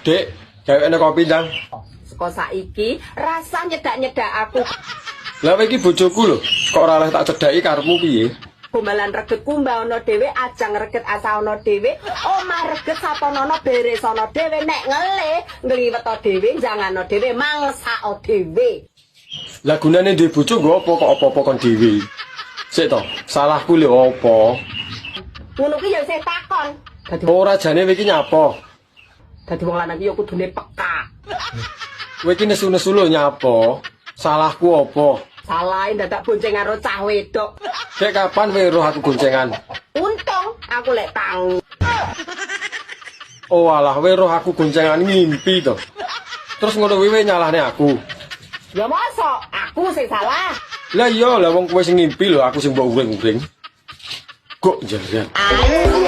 Dek, gawekne kopi ndang. Saka saiki rasah nyedak-nyedak aku. Lah, kowe iki bojoku lho, kok ora oleh tak cedhaki, karepmu piye? Gombalan reget kumbahono dhewe, ajang reget asahono dhewe, omah reget saponono beresono dhewe, nek ngelih ngliweto dhewe, jangano dhewe, mangsao dhewe. Lah, gunane duwe bojo nggo apa kok apa-apa kon dhewe? Sik to, salahku lho apa? Ngono ki ya isih takon. Dadi Ora, jane kowe iki nyapa? Dadi wong lanang ki ya kudune peka. Kowe iki nesu-nesu lho nyapa? Salahku apa? Salahe dadak bonceng karo cah wedok. Dek, kapan kowe roh aku goncengan? Untung aku lek tangi. Oh alah, kowe roh aku goncengan ngimpi to. Terus ngono kuwi kowe nyalahne aku. Ya mosok aku sing salah. Lah iya, lah wong kowe sing ngimpi lho, aku sing mbok uring-uring. Kok jaran. Ayo.